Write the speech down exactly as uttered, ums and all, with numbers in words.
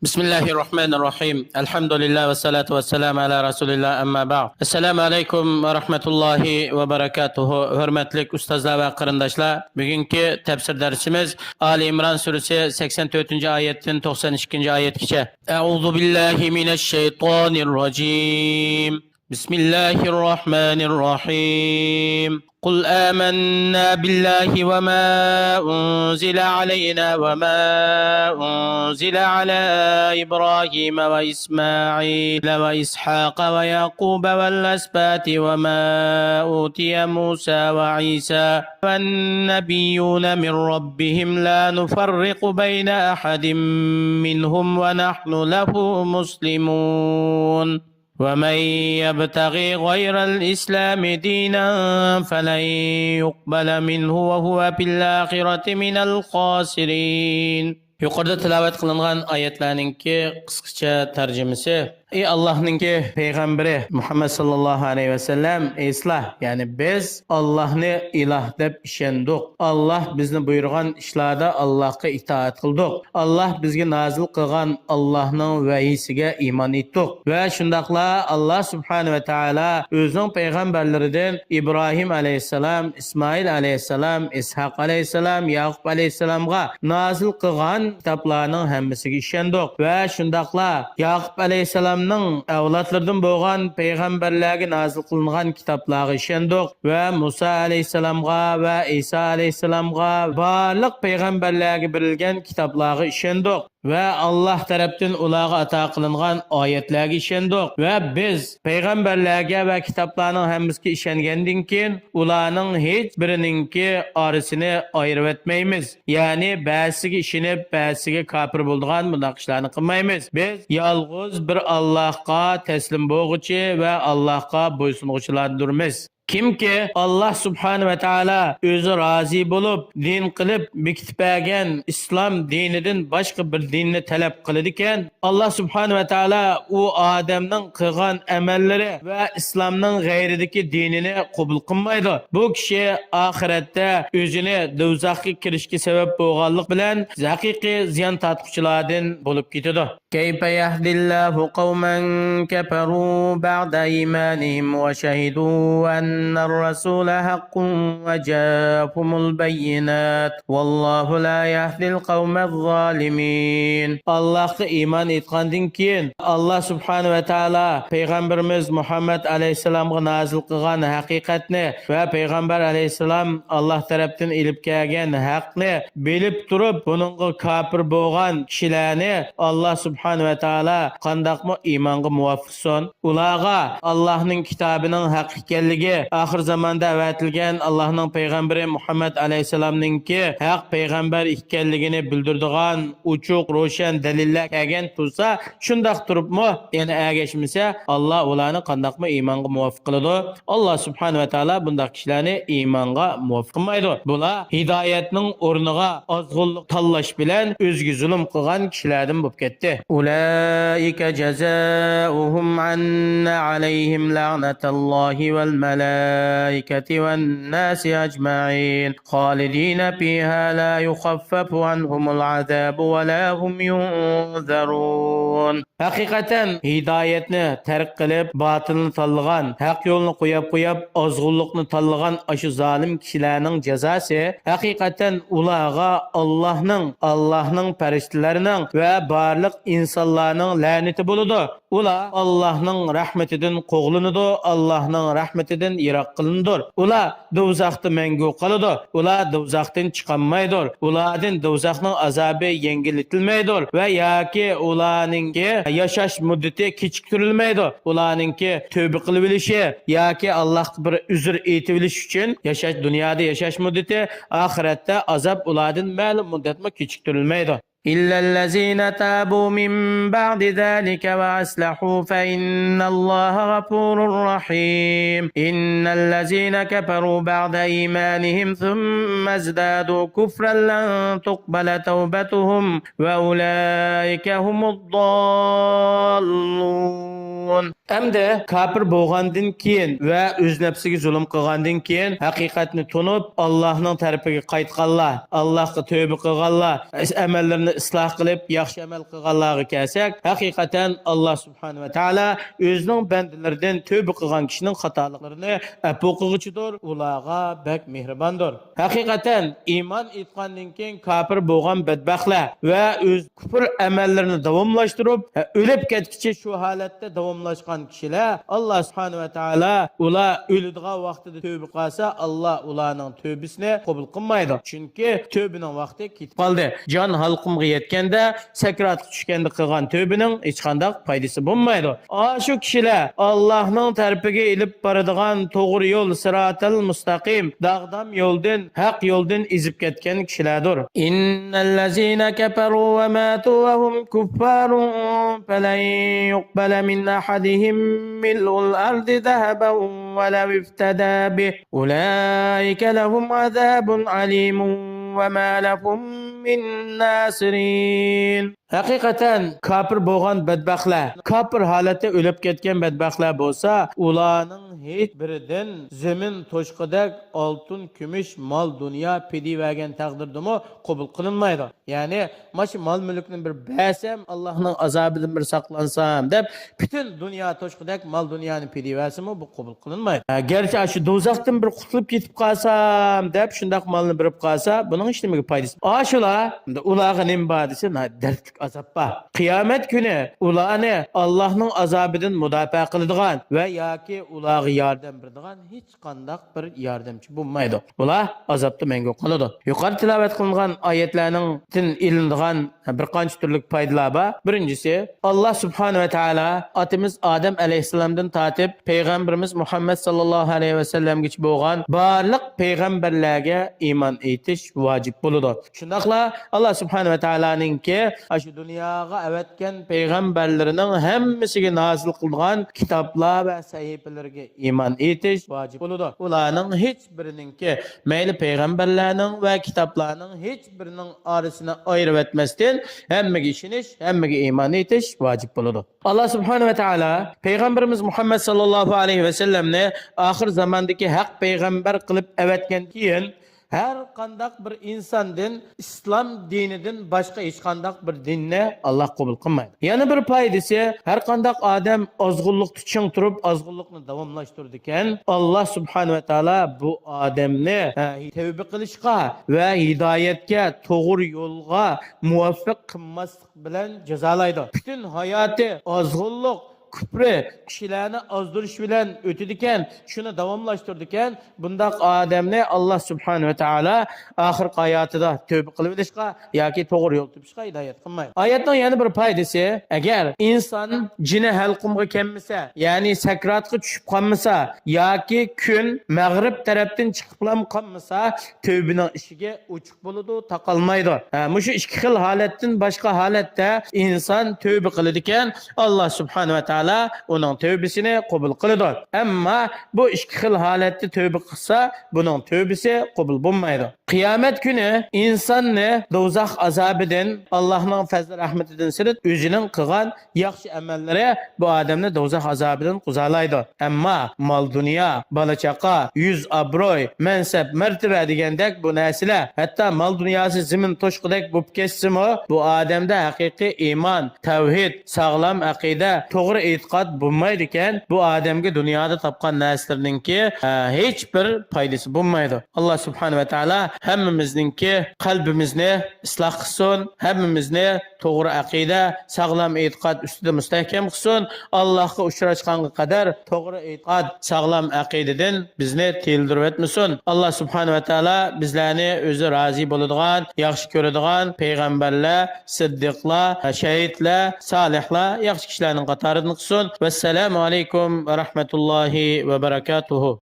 بسم الله الرحمن الرحيم. الحمد لله والصلاة والسلام على رسول الله، أما بعد. السلام عليكم ورحمة الله وبركاته. ھۆرمەتلىك ئۇستازلار ۋە قېرىنداشلار، بۈگۈنكى تەپسىر دەرسىمىز ئالى ئىمران سۈرىسى سەكسەن تۆتىنچى ئايەتتىن توقسان ئىككىنچى ئايەتكىچە. أعوذ بالله من الشيطان الرجيم. بسم الله الرحمن الرحيم. قل آمنا بالله وما أنزل علينا وما أنزل على إبراهيم وإسماعيل وإسحاق ويعقوب والأسباط وما أوتي موسى وعيسى والنبيون من ربهم لا نفرق بين أحد منهم ونحن له مسلمون. ومن يبتغ غير الإسلام دينا فلن يقبل منه وهو في الآخرة من الخاسرين. يۇقىرىدا تىلاۋەت قىلىنغان ئايەتلەرنىڭكى قىسقىچە تەرجىمىسى. ئى ئاللاھنىڭكى پەيغەمبىرى مۇھەممەد ساللاللاھۇ ئەلەيھى ۋەسەللەم، ئېسلا، يەنى بىز ئاللاھنى ئىلاھ دەپ ئىشەندۇق. ئاللاھ بىزنى بۇيرۇغان ئىشلاردا ئاللاھقا ئىتائەت قىلدۇق. ئاللاھ بىزگە نازىل قىلغان ئاللاھنىڭ ۋەھىيسىگە ئىمان ئېيتتۇق. ۋە شۇنداقلا ئاللاھ سۇبھانە ۋە تائالا ئۆزىنىڭ پەيغەمبەرلىرىدىن ئىبراھىم ئەلەيھىسسالام، ئىسمائىل ئەلەيھىسسالام، ئىسھاق ئەلەيھىسسالام، ياقۇپ ئەلەيھىسسالامغا نازىل قىلغان كىتابلارنىڭ ھەممىسىگە ئىشەندۇق. ۋە شۇنداقلا ياقۇپ ئەلەيھىسسالامنىڭ ئەۋلادلىرىدىن بولغان پەيغەمبەرلەرگە نازىل قىلىنغان كىتابلارغا ئىشەندۇق. ۋە مۇسا ئەلەيھىسسالامغا ۋە ئىسا ئەلەيھىسسالامغا، بارلىق پەيغەمبەرلەرگە بېرىلگەن كىتابلارغا ئىشەندۇق. ۋە ئاللاھ تەرەپتىن ئۇلارغا ئاتا قىلىنغان ئايەتلەرگە ئىشەندۇق. ۋە بىز پەيغەمبەرلەرگە ۋە كىتابلارنىڭ ھەممىسىگە ئىشەنگەندىن كېيىن، ئۇلارنىڭ ھېچ بىرىنىڭكى ئارىسىنى ئايرىۋەتمەيمىز. يەنى بەزىسىگە ئىشىنىپ، بەزىسىگە كاپىر بولىدىغان بۇنداق ئىشلارنى قىلمايمىز. بىز يالغۇز بىر ئاللاھقا تەسلىم بولغۇچى ۋە ئاللاھقا بويسۇنغۇچىلاردۇندۇرمىز. كىمكى ئاللاھ سۇبھانە ۋە تائالا ئۆزى رازى بولۇپ، دىن قىلىپ بېكىتىپ بەرگەن ئىسلام دىنىدىن باشقا بىر دىننى تەلەپ قىلىدىكەن، ئاللاھ سۇبھانە ۋە تائالا ئۇ ئادەمنىڭ قىلغان ئەمەللىرى ۋە ئىسلامنىڭ غەيرىدىكى دىنىنى قوبۇل قىلمايدۇ. بۇ كىشى ئاخىرەتتە ئۆزىنى دوزاخقا كىرىشكە سەۋەب بولغانلىق بىلەن ھەقىقىي زىيان تارتقۇچىلاردىن بولۇپ كېتىدۇ. كيف يهدي الله قوما كفروا بعد إيمانهم وشهدوا أن الرسول حق وجاءهم البينات والله لا يهدي القوم الظالمين. ئاللاھقا ئىمان ئېيتقاندىن كېيىن، ئاللاھ سۇبھانە ۋە تائالا پەيغەمبىرىمىز مۇھەممەد ئەلەيھىسسالامغا نازىل قىلغان ھەقىقەتنى ۋە پەيغەمبەر ئەلەيھىسسالام ئاللاھ تەرەپتىن ئېلىپ كەلگەن ھەقنى بىلىپ تۇرۇپ، بۇنىڭغا كاپىر بولغان كىشىلەرنى ئاللاھ سۇبھانە ۋە تائالا قانداقمۇ ئىمانغا مۇۋاپىق قىلسۇن؟ ئۇلارغا ئاللاھنىڭ كىتابىنىڭ ھەق ئىكەنلىكى، ئاخىر زاماندا ئەۋەتىلگەن ئاللاھنىڭ پەيغەمبىرى مۇھەممەد ئەلەيھىسسالامنىڭكى ھەق پەيغەمبەر ئىكەنلىكىنى بىلدۈرىدىغان ئوچۇق روشەن دەلىللەر كەلگەن تۇرسا، شۇنداق تۇرۇپمۇ يەنە ئەگەشمىسە، ئاللاھ ئۇلارنى قانداقمۇ ئىمانغا مۇۋاپىق قىلىدۇ؟ ئاللاھ سۇبھانە ۋە تائالا بۇنداق كىشىلەرنى ئىمانغا مۇۋاپىق قىلمايدۇ. بۇلار ھىدايەتنىڭ ئورنىغا ئازغۇنلۇق تاللاش بىلەن ئۆزىگە زۇلۇم قىلغان كىشىلەردىن بولۇپ كەتتى. أولئك جزاؤهم أن عليهم لعنة الله والملائكة والناس أجمعين خالدين فيها لا يخفف عنهم العذاب ولا هم ينظرون. ھەقىقەتەن ھىدايەتنى تەرك قىلىپ، باتىلنى تاللىغان، ھەق يولنى قوياپ قوياپ، ئازغۇنلۇقنى تاللىغان ئاشۇ زالىم كىشىلەرنىڭ جازاسى، ھەقىقەتەن ئۇلارغا ئاللاھنىڭ، ئاللاھنىڭ پەرىشتىلىرىنىڭ ۋە بارلىق ئىنسانلارنىڭ لەنىتى بولىدۇ. ئۇلار ئاللاھنىڭ رەھمىتىدىن قوغلىنىدۇ، ئاللاھنىڭ رەھمىتىدىن يىراق قىلىنىدۇ. ئۇلار دوزاختا مەڭگۈ قالىدۇ. ئۇلار دوزاختىن چىقالمايدۇ. ئۇلاردىن دوزاخنىڭ ئازابى يەڭگىللىتىلمەيدۇ ۋە ياكى ئۇلارنىڭكى ياشاش مۇددىتى كېچىكتۈرۈلمەيدۇ. ئۇلارنىڭكى تۆبە قىلىۋېلىشى ياكى ئاللاھقا بىر ئۆزۈر ئېيتىۋېلىش ئۈچۈن ياشاش، دۇنيادا ياشاش مۇددىتى، ئاخىرەتتە ئازاب ئۇلاردىن مەلۇم مۇددەتمۇ كېچىكتۈرۈلمەيدۇ. إلا الذين تابوا من بعد ذلك وأصلحوا فإن الله غفور رحيم. إن الذين كفروا بعد إيمانهم ثم ازدادوا كفرا لن تقبل توبتهم وأولئك هم الضالون. ئەمدى كاپىر بولغاندىن كېيىن ۋە ئۆز نەپسىگە زۇلۇم قىلغاندىن كېيىن، ھەقىقەتنى تونۇپ، ئاللاھنىڭ تەرىپىگە قايتقانلار، ئاللاھقا تۆبە قىلغانلار، ئەمەللىرىنى ئىسلاھ قىلىپ، ياخشى ئەمەل قىلغانلارغا كەلسەك، ھەقىقەتەن ئاللاھ سۇبھانەھۇ ۋە تائالا ئۆزىنىڭ بەندىلىرىدىن تۆبە قىلغان كىشىنىڭ خاتالىقلىرىنى ئەپۇ قىلغۇچىدۇر، ئۇلارغا بەك مېھرىباندۇر. ھەقىقەتەن ئىمان ئېيتقاندىن كېيىن كاپىر بولغان بەتبەختلەر ۋە ئۆز كۇپۇر ئەمەللىرىنى داۋاملاشتۇرۇپ، ئۆلۈپ كەتكۈچە شۇ ھالەتتە داۋاملاشقان كىشىلەر، ئاللاھ سۇبھانەھۇ ۋە تائالا ئۇلار ئۆلىدىغان ۋاقتىدا تۆبە قىلسا، ئاللاھ ئۇلارنىڭ تۆبىسىنى قوبۇل قىلمايدۇ. چۈنكى تۆبىنىڭ ۋاقتى كېتىپ قالدى. جان ھالقۇمغا يەتكەندە، سەكراتقا چۈشكەندە قىلغان تۆبىنىڭ ھېچقانداق پايدىسى بولمايدۇ. ئاشۇ كىشىلەر ئاللاھنىڭ تەرىپىگە ئېلىپ بارىدىغان توغرا يول، سىراتەل مۇستەقىم، داغدام يولدىن، ھەق يولدىن ئېزىپ كەتكەن كىشىلەردۇر. إن الذين كفروا وماتوا وهم كفار فلن يقبل من أحدهم ملء الأرض ذهبا ولو افتدى به أولئك لهم عذاب أليم وما لهم من ناصرين. ھەقىقەتەن كاپىر بولغان بەتبەختلەر، كاپىر ھالەتتە ئۆلۈپ كەتكەن بەتبەختلەر بولسا، ئۇلارنىڭ ھېچ بىرىدىن زېمىن توشقىدەك ئالتۇن، كۈمۈش، مال، دۇنيا پىدىيە بەرگەن تەقدىردىمۇ قوبۇل قىلىنمايدۇ. يەنى، ماشۇ مال-مۈلۈكنى بىر بەرسەم، ئاللاھنىڭ ئازابىدىن بىر ساقلانسام دەپ، پۈتۈن دۇنيا توشقىدەك مال-دۇنيانى پىدىيە بەرسىمۇ، بۇ قوبۇل قىلىنمايدۇ. ھە، گەرچە شۇ دوزاختىن بىر قۇتۇلۇپ كېتىپ قالسام دەپ، شۇنداق مالنى بېرىپ قالسا، بۇنىڭ ھېچنېمىگە پايدىسى. ئاشۇلار، ئۇلارغا نېمە بار دېسە، ناھايىتى دەردلىك ئازاب بار. قىيامەت كۈنى ئۇلارنى ئاللاھنىڭ ئازابىدىن مۇداپىئە قىلىدىغان ۋە ياكى ئۇلارغا ياردەم بېرىدىغان ھېچقانداق بىر ياردەمچى بولمايدۇ. ئۇلار ئازابتا مەڭگۈ قالىدۇ. يۇقىرىدا تىلاۋەت قىلىنغان ئايەتلەرنىڭدىن ئېلىنىدىغان بىر قانچە تۈرلۈك پايدىلار بار. بىرىنچىسى، ئاللاھ سۇبھانەھۇ ۋە تائالا ئاتىمىز ئادەم ئەلەيھىسسالامدىن تارتىپ پەيغەمبىرىمىز مۇھەممەد ساللاللاھۇ ئەلەيھى ۋەسەللەمگىچە بولغان بارلىق پەيغەمبەرلەرگە ئىمان ئېيتىش ۋاجىپ بولىدۇ. شۇنداقلا ئاللاھ سۇبھانەھۇ ۋە تائالانىڭكى ئاشۇ دۇنياغا ئەۋەتكەن پەيغەمبەرلىرىنىڭ ھەممىسىگە نازىل قىلغان كىتابلار ۋە سەھىپىلىرىگە ئىمان ئېيتىش ۋاجىپ بولىدۇ. ئۇلارنىڭ ھېچ بىرىنىڭكى، مەيلى پەيغەمبەرلەرنىڭ ۋە كىتابلارنىڭ ھېچ بىرىنىڭ ئارىسىنى ئايرىۋەتمەستىن، ھەممىگە ئىشىنىش، ھەممىگە ئىمان ئېيتىش ۋاجىپ بولىدۇ. ئاللاھ سۇبھانەھۇ ۋە تائالا پەيغەمبىرىمىز مۇھەممەد ساللاللاھۇ ئەلەيھى ۋەسەللەمنى ئاخىر زاماندىكى ھەق پەيغەمبەر قىلىپ ئەۋەتكەندىن كېيىن، ھەر قانداق بىر ئىنساندىن ئىسلام دىنىدىن باشقا ھېچقانداق بىر دىننى ئاللاھ قوبۇل قىلمايدۇ. يەنە بىر پايدىسى، ھەر قانداق ئادەم ئازغۇنلۇقتا چىڭ تۇرۇپ، ئازغۇنلۇقنى داۋاملاشتۇرىدىكەن، ئاللاھ سۇبھانەھۇ ۋە تائالا بۇ ئادەمنى، ھە، تەۋبە قىلىشقا ۋە ھىدايەتكە، توغرا يولغا مۇۋەپپەق قىلماسلىق بىلەن جازالايدۇ. پۈتۈن ھاياتى ئازغۇنلۇق، كۇپرى، كىشىلەرنى ئازدۇرۇش بىلەن ئۆتىدىكەن، شۇنى داۋاملاشتۇرىدىكەن. بۇنداق ئادەمنى ئاللاھ سۇبھانەھۇ ۋە تائالا ئاخىرقى ھاياتىدا تۆبە قىلىۋېلىشقا ياكى توغرا يول تېپىشقا ھىدايەت قىلمايدۇ. ئايەتنىڭ يەنە بىر پايدىسى، ئەگەر ئىنسان جېنى ھەلقۇمغا كەلمىسە، يەنى سەكراتقا چۈشۈپ قالمىسا ياكى كۈن مەغرىب تەرەپتىن چىقىپلام قالمىسا، تۆبىنىڭ ئىشىكى ئوچۇق بولىدۇ، تاقالمايدۇ. ھە، مۇشۇ ئىككى خىل ھالەتتىن باشقا ھالەتتە ئىنسان تۆبە قىلىدىكەن، ئاللاھ سۇبھانەھۇ ۋە تائالا ئۇنىڭ تۆبىسىنى قوبۇل قىلىدۇ. ئەمما بۇ ئىككى خىل ھالەتتە تۆبە قىلسا، بۇنىڭ تۆبىسى قوبۇل بولمايدۇ. قىيامەت كۈنى ئىنساننى دوزاخ ئازابىدىن ئاللاھنىڭ پەزلى رەھمىتىدىن سىرت، ئۆزىنىڭ قىلغان ياخشى ئەمەللىرى بۇ ئادەمنى دوزاخ ئازابىدىن قۇزالايدۇ. ئەمما مال-دۇنيا، بالا-چاقا، يۈز-ئابروي، مەنسەپ، مەرتىۋە دېگەندەك بۇ نەرسىلەر، ھەتتا مال-دۇنياسى زېمىن توشقىدەك بولۇپ كەتسىمۇ، بۇ ئادەمدە ھەقىقىي ئىمان، تەۋھىد، ساغلام ئەقىدە، توغرا ئېتىقاد بولمايدىكەن. بۇ ئادەمگە دۇنيادا تاپقان نەرسىلىرىنىڭكى، ئە، ھېچ بىر پايدىسى بولمايدۇ. ئاللاھ سۇبھانەھۇ ۋە تائالا ھەممىمىزنىڭكى قەلبىمىزنى ئىسلاھ قىلسۇن، ھەممىمىزنى توغرا ئەقىدە، ساغلام ئېتىقاد ئۈستىدە مۇستەھكەم قىلسۇن. ئاللاھقا ئۇچراشقانغا قەدەر توغرا ئېتىقاد، ساغلام ئەقىدىدىن بىزنى تىيىلدۈرۈۋەتمىسۇن. ئاللاھ سۇبھانەھۇ ۋە تائالا بىزلەرنى ئۆزى رازى بولىدىغان، ياخشى كۆرىدىغان پەيغەمبەرلەر، سىددىقلار، شەھىدلەر، سالىھلار، ياخشى كىشىلەرنىڭ قاتارىدىن قىلسۇن. ۋەسسالامۇ ئەلەيكۇم ۋە رەھمەتۇللاھى ۋە بەرەكاتۇھۇ.